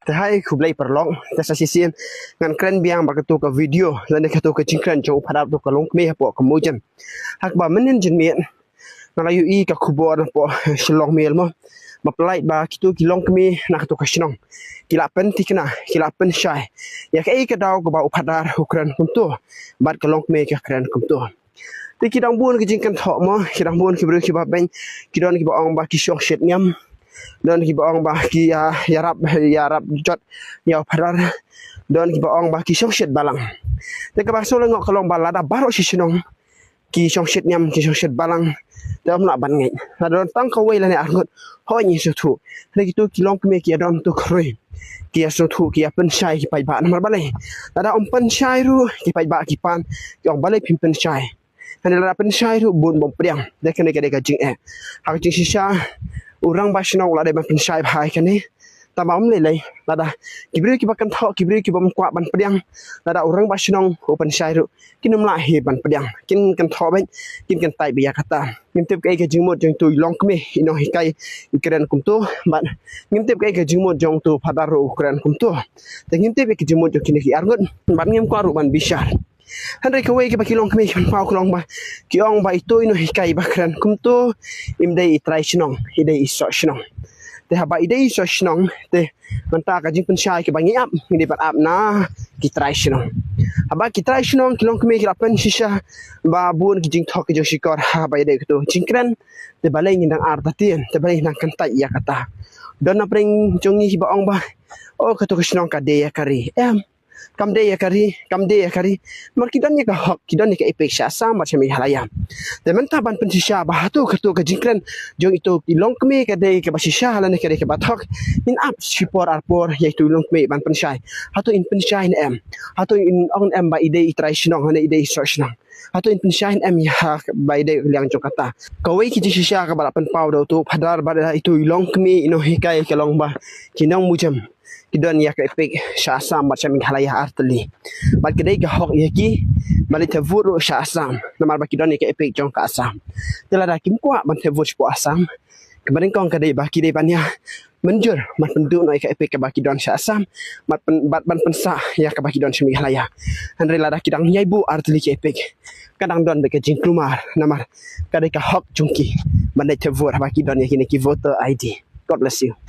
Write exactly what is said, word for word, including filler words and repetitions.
Te hai khublei paralok, te sa shisien ngan kren biang bad kato ka video lane kato ka jingkren jong u Phadar uto ka longkmie hapoh ka Mawjan. Ha kaba mynhynnin jingmut nga la ïohi ka khubor napoh Shillong Mail mo, ba pynlait ba kito ki longkmie na kato ka shnong ki la pynthikna, ki la pynshai ïa kaei ka daw kaba u Phadar u kren kumto bad ka longkmie ka kren kumto. Te ki dang bun ki jingkynthoh mo, ki dang bun ki briew kiba beiñ, ki don kiba ong ba ki shong shit niam, don kiba ong ba ki ïa, ïarap, ïarap jot ïa u Phadar, don kiba ong ba ki shong shit balang. Te kaba sngewlyngngoh ka long ba lada baroh shi shnong ki shong shit niam, ki shong shit balang, te ym lah ban ngeit. Lada don tang kawei lane arngut, hooid ngi sngewthuh. Hynrei kito ki longkmie ki ïa don to khrui, ki ïa sngewthuh, ki ïa pynshai ki paidbah. Namar balei? Lada ym pynshai ruh ki paidbah ki pan, ki ong balei phim pynshai. Hynrei lada pynshai ruh bun bym pdiang. Te kane ka dei ka jingeh. Ha ka jingshisha u rangbah shnong u la dei ban pynshai bha ïa kane. Tangba ym lei lei, lada ki briew kiba kynthoh, ki briew kiba ym kwah ban pdiang, lada u rangbah shnong u pynshai ruh kin ym lah hi ban pdiang. Kin kynthoh beit, kin kyntait beit ïa kata. Ngim tip kaei ka jingmut jong uto i longkmie i nonghikai i kren kumto, bad ngim tip kaei ka jingmut jong uto u Phadar ruh u kren kumto. Te ngim tip ïa ka jingmut jong kine ki arngut, bad ngim kwah ruh ban bishar. Hynrei kawei kaba ki longkmie ki pynpaw ka long ba ki ong ba ito i nonghikai ba kren kumto im dei i trai shnong, i dei i soh shnong. Te haba i dei i soh shnong, te mynta ka jingpynshai kaba ngi ap, ngi dei ban ap na ki trai shnong. Haba ki trai shnong, ki longkmie ki la pynshisha ba bun ki jingthok ki jingshukor haba ïadei kato ka jingkren. Te balei ngin dang artatien, te balei ngin dang kyntait ïa kata. Don na pdeng jong ngi kiba ong ba, oh, kato ka shnong ka dei ïa ka ri. Em, kam dei ïa ka ri, kam dei ïa ka ri. Namar ki don ïa ka hok, ki don ïa ka EPIC sha Assam bad sha Meghalaya. Te mynta ban pynshisha ba hato kato ka jingkren jong ito i longkmie ka dei kaba shisha lane ka dei kaba thok, ngin ap shipor arpor ïa ito i longkmie ban pynshai. Hato in pynshai ne em? Hato in ong ne em ba i dei i trai shnong lane i dei i soh shnong? Hato in pynshai ne em ïa ba i dei ka liang jong kata? Kawei ka jingshisha kaba la pynpaw da uto u Phadar bad da ito i longkmie i nonghikai ka long ba ki nong Mawjan ki don ïa ka EPIC sha Assam bad sha Meghalaya artylli. Bad ka dei ka hok ïa ki ban leit thep vote ruh sha Assam, namar ba ki don ïa ka EPIC jong ka Assam. Te lada kim kwah ban thep vote shapoh Assam, kaba nyngkong ka dei ba ki dei ban ïa mynjur ban pynduh noh ïa ka EPIC kaba ki don sha Assam, bad pyn-, bad ban pynsah ïa kaba ki don sha Meghalaya. Hynrei lada ki dang ïai buh artylli ka EPIC, ka dang don beit ka jingkulmar, namar ka dei ka hok jong ki ban leit thep vote haba ki don ïa kine ki voter ID. God bless you.